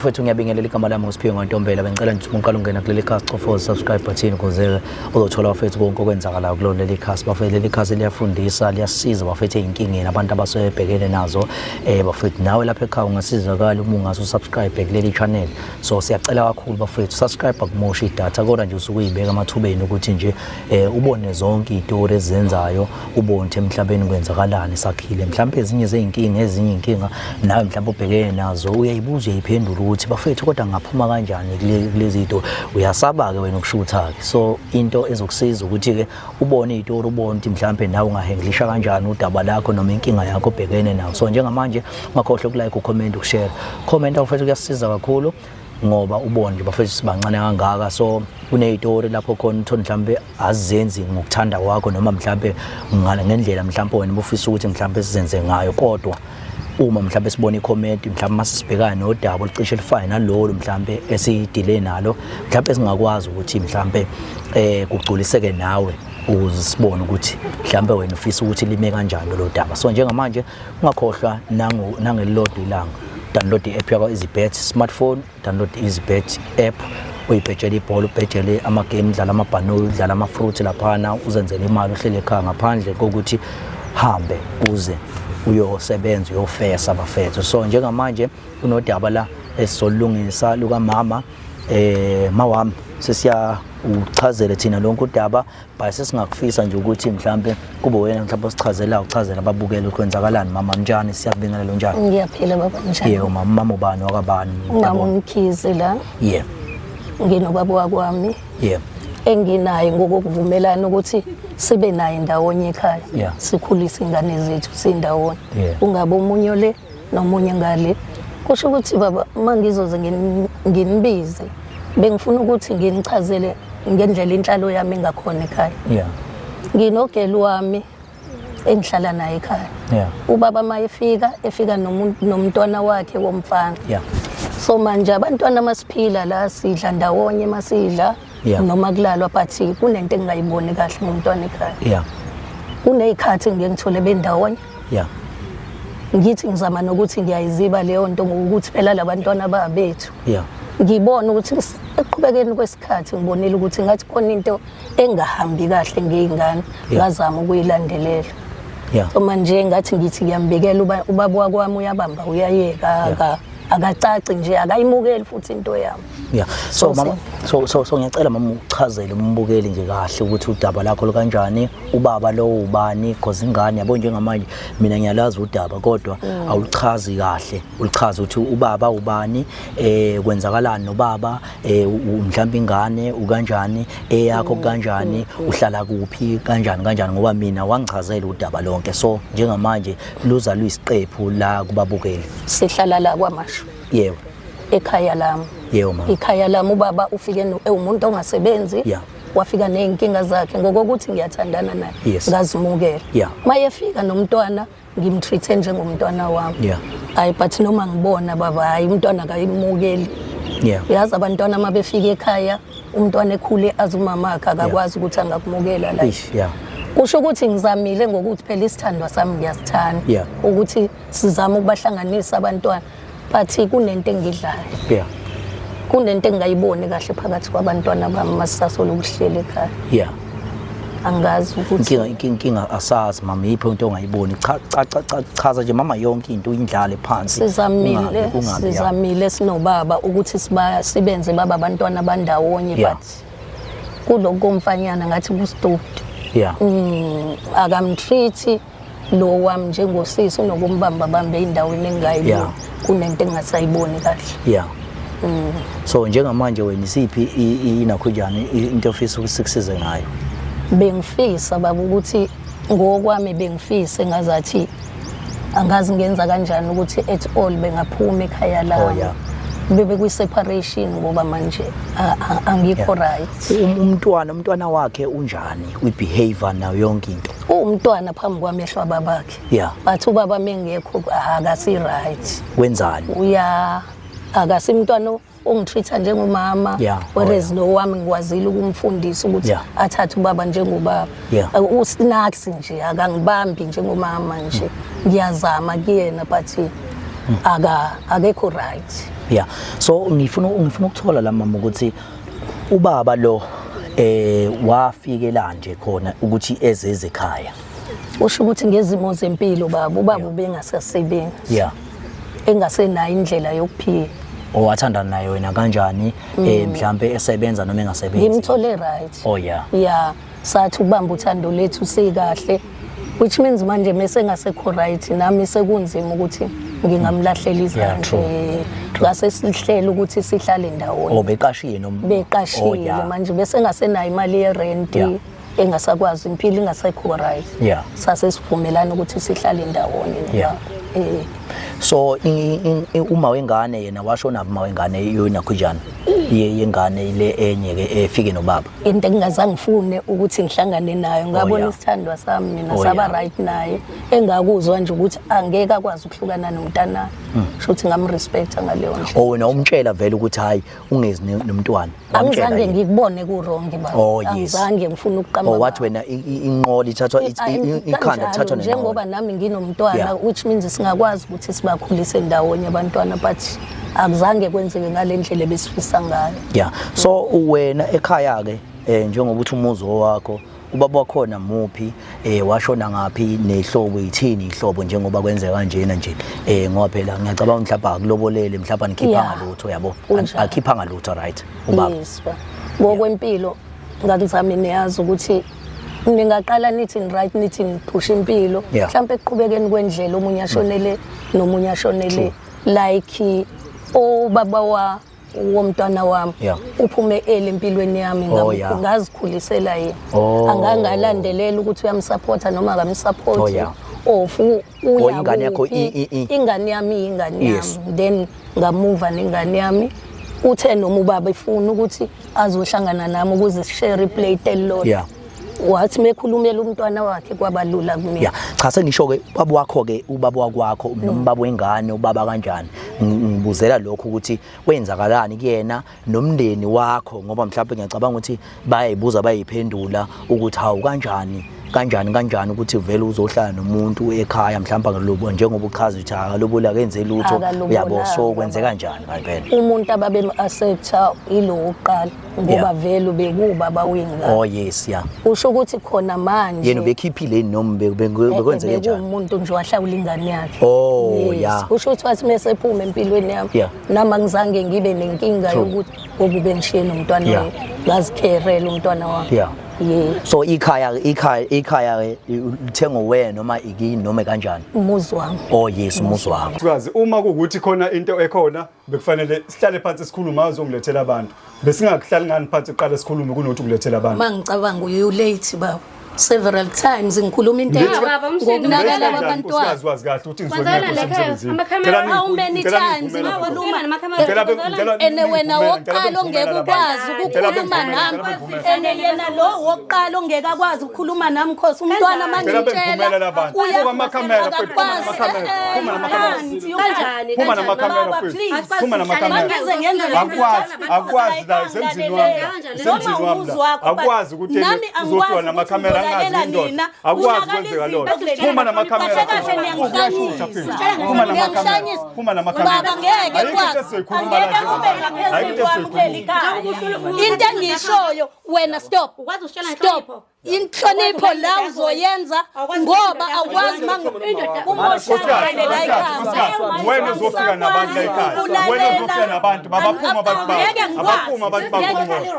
Mfowethu, ngiyabingelela. Igama lami uSiphiwe Ngantombela. Bengicela nje uqala ungena kuleli khasi, cofoza subscribe button ukuze uzothola, bafethu, konke okwenzakalayo kulo leli khasi. Bafethu, leli khasi liyafundisa, liyasiza, bafethu, ey'nkingeni abantu abasebhekene nazo. Bafethu, nawe lapha ekhaya ungasizakala uma ungase usubscribe kuleli channel. So siyacela kakhulu, bafethu, subscribe, akumoshi idatha, kodwa nje usuke uyibeka amathubeni ukuthi nje ubone zonke iy'tori ezenzayo, ubone ukuthi emhlabeni kwenzakalani, sakhile. Mhlawumbe ezinye zey'nkinga, ezinye iy'nkinga nawe mhlawumbe ubhekene nazo, uyayibuza, uyayiphendula ukuthi, bafethu, kodwa ngaphuma kanjani kulezi zinto? Uyasaba-ke wena ukushutha-ke, so into ezokusiza ukuthi-ke ubone iy'tori, ubone ukuthi mhlawumbe nawe ungahandlisha kanjani udaba lakho noma inkinga yakho obhekene nayo. So njengamanje ungakhohlwa ukulike, ucomment, ukushare. Comment, bafethu, kuyasisiza kakhulu ngoba ubone nje, bafethu, sibancane kangaka. So kuney'tori lapho khona uthole mhlawumbe azizenzi ngokuthanda kwakho noma mhlawumbe ngendlela mhlawumbe wena ubufisa ukuthi mhlawumbe sizenze ngayo, kodwa uma mhlawumbe sibona icomment, mhlawumbe mase sibhekana nodaba olucishe lufane nalolu mhlawumbe esiyidile nalo, mhlawumbe singakwazi ukuthi mhlawumbe kugculiseke nawe ukuze sibone ukuthi mhlawumbe wena ufisa ukuthi lime kanjani lolo daba. So njengamanje ungakhohlwa nangelilodwa ilanga, download i-app yakwa EasyBet smartphone, download i-EasyBet app, uyibhejele ibhola, ubhejele amagame, udlala amabhanoyi, udlala ama-fruit laphana, uzenzele imali uhlele ekhaya ngaphandle kokuthi hambe uze uyosebenza, uyofesa, bafethu. So njengamanje kunodaba la esizolungisa lukamama. Mawami, sesiya uchazele thina lonke udaba, but sesingakufisa nje ukuthi mhlambe kube wena mhlawumbe osichazela, uchazela ababukeli ukuthi kwenzakalani. Mama, njani? Siyakubingelela, njani? Ngiyaphila, baba, njani? Yebo, mama. Mama ubani wakabani? Umama uMkhize la. Nginobaba wakwami enginaye ngokuvumelana ukuthi sibe naye ndawonye ekhaya, sikhulise ingane zethu sindawonye, ungabe omunye le nomunye ngale. Kusho ukuthi, baba, uma ngizoze nginibize, bengifuna ukuthi nginichazele ngendlela inhlalo yami engakhona ekhaya. Nginogeli wami engihlala naye ekhaya. Ubaba uma efika, efika nomntwana wakhe womfana. So manje abantwana masiphila la, sidla ndawonye, masidla noma kulalwa, but kunento engingayiboni kahle ngomntwana ekhaya. Kuney'khathi engiye ngithole bendawonye, ngithi ngizama nokuthi ngiyayiziba leyo nto ngokuthi phela labantwana babethu. Ngibona ukuthi ekuqhubekeni kwesikhathi ngibonile ukuthi ngathi khona into engahambi kahle ngey'ngane. Ngazama ukuyilandelela. So manje ngathi ngithi ngiyambikela ubaba wakwami, uyabamba uyayeka, akacaci nje, akayimukeli futhi into yami. Yeah. So mama, so ngiyacela, mama, uchazele umbukeli nje kahle ukuthi udaba lakho lukanjani, ubaba lo ubani, cause ingane yabo njengamanje mina ngiyalazi udaba kodwa awuchazi kahle. Ulichaza ukuthi ubaba ubani, kwenzakalani nobaba, mhlawumbe ingane ukanjani, eyakho kanjani, uhlala kuphi, kanjani kanjani, ngoba mina wangichazela udaba lonke. So njengamanje luza luyisiqephu la kubabukeli. Sihlala la KwaMashu. Ekhaya lami. Yebo, mama. Ikhaya lami, ubaba ufike ewumuntu ongasebenzi. Wafika ney'nkinga zakhe ngokokuthi ngiyathandana naye. Ngazimukela. Mayefika nomntwana, ngimtreat-e njengomntwana wami. Hayi, but noma ngibona, baba, hayi, umntwana akayimukeli. Uyazi abantwana uma befika ekhaya, umntwana ekhule azi umama akhe, akakwazi ukuthi angakumukela la. Ish, yeah. Kusho ukuthi ngizamile ngokuthi phela isithandwa sami ngiyasithanda, ukuthi sizame ukubahlanganisa abantwana, but kunento engidlayo, kunento engingayiboni kahle phakathi kwabantwana bami masisasolo ukuhlela ekhaya. Angazi ukuthi Inkinga asazi, mama, yiphi into ongayiboni. Cha cha cha cha, chaza nje, mama, yonke into uyindlale phansi. Sizamile. Ungabi, yeah. Sizamile sinobaba ukuthi sibenze baba abantwana bandawonye, but kulokhu komfanyana ngathi kustupid. Akamtreat lo wami njengosisi, unokumbamba bambe endaweni engingayiboni. Kunento engingasayiboni kahle. Yeah. So njengamanje wena isiphi inakhujani into ofisa ukuthi sikusize ngayo? Bengifisa, baba, ukuthi ngokwami bengifise ngazathi angazi ngenza kanjani ukuthi at all bengaphuma ekhaya lami, bebe kwi-separation, ngoba manje angikho right. Umntwana wakhe unjani kwi-behavior nayo yonke into? Uwumntwana phambi kwamehlo ababakhe, but ubaba mengekho akasi-right. Wenzani? Uya akasimntwana ongitreat-a njengomama, whereas lo wami ngikwazile ukumfundisa ukuthi athathe ubaba njengobaba. Usnax nje, akangibambi njengomama nje. Ngiyazama kuyena, but akekho right. Yeah, so ngifuna ukuthola la mama ukuthi ubaba lo wafikela nje khona ukuthi ezeze ekhaya. Usho ukuthi ngezimo zempilo baba, ubaba ubengasasebenzi. Engasenayo indlela yokuphila. Owathandana naye wena kanjani mhlambe esebenza noma engasebenzi? Ngimthole right. Oh yeah. Yeah, sathi ubamba uthando lethu sikahle, which means manje mase ngasekho right nami sekunzima ukuthi ngingamlahlela izandla. Ngase sihlela ukuthi sihlale ndawonye. Oh, beqashile noma? Beqashile manje bese ngasenayo imali ye rent. Engasakwazi impilo ingasekho right. Sase sivumelana ukuthi sihlale ndawonye nobaba. So uma wengane yena washona uma wengane yona khujana yengane le enye ke efike nobaba. Into engingazange ngifune ukuthi ngihlangane nayo ngabona isithandwa sami mina saba right naye engakuzwa nje ukuthi angeke akwazi ukuhlukana nomntana. Sho ukuthi ngamrespecta ngaleyo ndlela. Oh, wena umtshela vele ukuthi hayi ungezi nomntwana. Angizange ngikubone ku wrong baba. Angizange ngifune ukuqamba. Oh, wathi wena inqola ithathwa ikhanda lithathwa nenqola. Njengoba nami nginomntwana which means singakwazi ukuthi sibakhulise ndawonye abantwana, but akuzange kwenzeke ngale ndlela ebesifisa ngayo. Yeah. So wena ekhaya ke njengoba uthi umuzi wakho ubaba wakhona muphi, washona ngaphi nehlobo ithini ihlobo njengoba kwenzeka kanjena nje, ngoba phela ngiyacabanga mhlawumbe akulobolele mhlawumbe anikhipha ngalutho yabo, akhipha ngalutho right ubaba. Yes, ngokwempilo ngakuzami niyazi ukuthi ningaqala nithi ni right nithi niphusha impilo mhlawumbe ekuqhubekeni kwendlela omunye ashonele nomunye ashonele like ubaba wa womntwana wami uphume ele empilweni yami ngazikhulisela yena. Angangalandelela ukuthi uyamsupporta noma akamsupport. Ofu uya ingane yakho ingane yami ingane yami then ngamuva nengane yami. Uthe noma ubaba efuna ukuthi azohlangana nami ukuze sishare iplate elilodwa. Wathi mekhulumela umntwana wakhe kwabalula kumina. Cha sengisho ke ubaba wakho ke ubaba wakwakho noma ubaba wengane ubaba kanjani, ngibuzela lokho ukuthi kwenzakalani kuyena nomndeni wakho ngoba mhlawumbe ngiyacabanga ukuthi bayayibuza bayiphendula ukuthi hawu kanjani kanjani kanjani ukuthi vele uzohlala nomuntu ekhaya mhlawumbe akalobo njengoba uchaza ukuthi akalobola akenze lutho uyabo, so kwenzeka kanjani ngempela? Umuntu ababem-accepta ilo wokuqala ngoba vele ubekubaba wengane. Oh yes, yeah. Usho ukuthi khona manje yena ubekhiphile noma bekwenzeke kanjani? Umuntu nje wahlawula ingane yakhe. Oh yeah. Usho ukuthi wathi mase ephuma empilweni yami nami angizange ngibe nenkinga yokuthi ngoba bengishiye nomntwana wami ngazikherela umntwana wami. Yeah. So ikhaya ikhaya ikhaya lithengwe wena noma ikini noma kanjani? Umuzi wami. Oh yes, umuzi wakho. Mthikazi, uma kuwukuthi khona into ekhona bekufanele sihlale phansi sikhulume azongilethela abantu. Besingakuhlali ngani phansi uqale sikhulume kunokuthi ukulethela abantu. Mangicabanga uyu late baba. Several times ngikhuluma into ngokunakala abantwana. Uyazi kahle ukuthi ngizokunika umsebenzi. How many times ngikhuluma ene wena wokuqala ongeke ukwazi ukukhuluma nami, ene yena lo wokuqala ongeke akwazi ukukhuluma nami cause umntwana mangitshela uya kanjani phuma namakhamera akwazi la semzini wami, semzini wami akwazi ukuthi uzofika namakhamera angazi indoda, akwazi kwenzeka lokho. Phuma namakhamera, phuma namakhamera, phuma namakhamera. Baba ngeke kwazi, angeke kube ngaphezulu kwami kuleli khaya. Into engishoyo wena stop, stop. Inhlonipho la uzoyenza ngoba awukwazi mangumoshakale la ekhaya. Wena uzofika nabantu la ekhaya, wena uzofika nabantu babaphuma abantu bakho, abaphuma abantu bakho,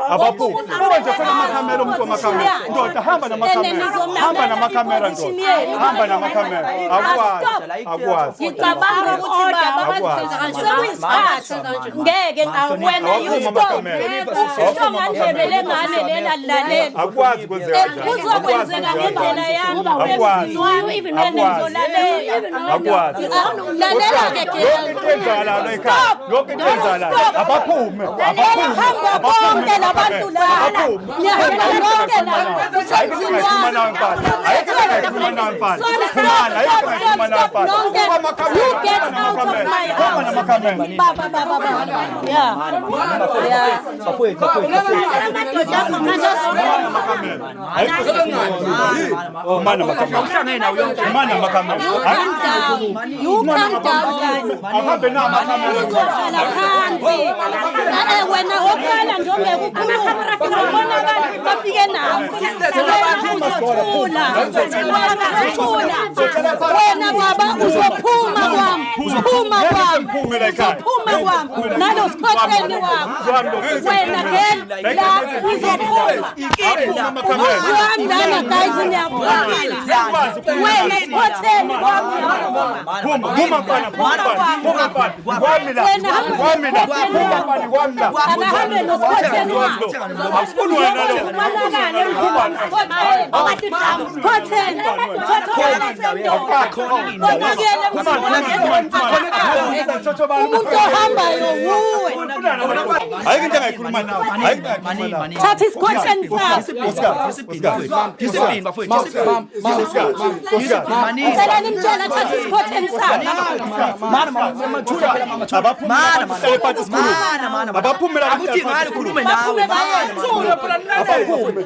abaphuma. Kuba nje khona amakhamera, umuntu wamakhamera. Ndoda hamba namakhamera, hamba namakhamera ndoda, hamba namakhamera. Akwazi, akwazi. Ngicabanga ukuthi baba sekuyisikhathi ngeke wena you stop. Ngandlebe lengane lena lilalela. Akwazi kwenzeka. Kuzokwenzeka ngendlela yami. Akwazi. Akwazi. Lalela ke yonke into enzakalayo ekhaya. Yonke into enzakalayo. Abaphume. Abaphume. Hamba bonke labantu lana. Nihamba bonke la. You get out of my house. Baba baba baba. Yeah. Yeah. Umana makhamera. Awuhlangene nawo yonke. Umana makhamera. You calm down. You calm down guys. Awuhambe na amakhamera. Uzohlala phansi. Eh wena wokuqala nje ongeke ukhulume. Ubona abantu bafike nawe. Wena uzothula. Wena uzothula. Wena baba uzophuma kwami. Phuma kwami. Ngiphume la ekhaya. Uzophuma kwami. Nalo sikhotheni wakho. Wena girl la uzophuma. Umuzi wami lana guys ngiyaphuma. Wena sikhotheni kwami. Phuma, phuma mfana, phuma mfana, phuma mfana. Kwami la. Wena hamba Kwami la. Phuma mfana, kwami la. Akahambe nosikhotheni wakho. Akufuni wena lo. Ubonakale emzini Sikhotheni. Bonakele emzini. Umuntu ohambayo wuwe. Ayikho into engayikhuluma nawe. Ayikho into engayikhuluma nawe. Thatha isikhotheni sakho. Discipline bafowethu. Discipline. Manini. Ngicela nimtshele athathe isikhotheni sakho. Mana mama thula phela mama thula. Mana mana. Mana mana. Abaphume la. Akuthi ngale khulume nawe. Baphume baye.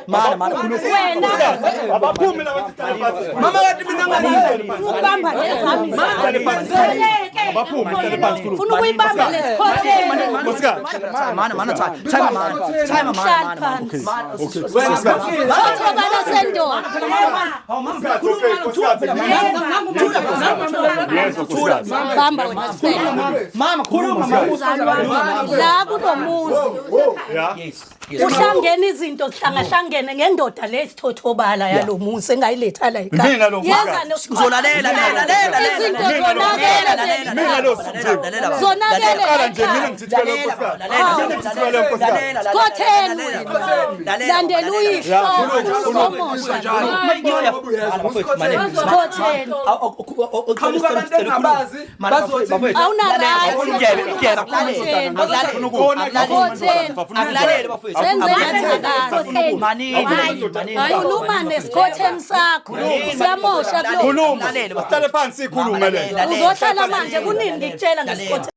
Mana mana khuluma. Wena Abaphume la bathi hlale phansi. Mama kathi mina ngalele. ukubamba lezami Hlale phansi. Abaphume hlale phansi khuluma. Funa ukuyibamba lesikhotheni. Nkosikazi. Mana mana time. Time mana. Time mana mana. Okay. Nkosikazi. Thobala sendoda. Okay, nkosikazi. Yezwa nkosikazi. Bamba wena sifebe. Mama khuluma mama. La kulomuzi Yeah. uhlangene izinto zihlangahlangene ngendoda le isithothobala yalomuzi engayiletha la ekhaya. Mina lo Yeza Uzolalela lela lela Izinto lela. zonakele. Mina lo Zonakele Qala nje mina ekhaya. ngithithwele nkosikazi. Mina ngithithwele nkosikazi. Sikhotheni wena. Landela uyihlo uzomosha. Sikhotheni. Qhamuka abantu engabazi bazothi Awuna right. Akulalele bafowethu. Senze ngathi Manini. Manini. Khuluma nesikhotheni sakho. Siyamosha kulo. Khuluma. Hlale phansi ikhulume le. Uzohlala manje kunini ngikutshela ngesikhotheni.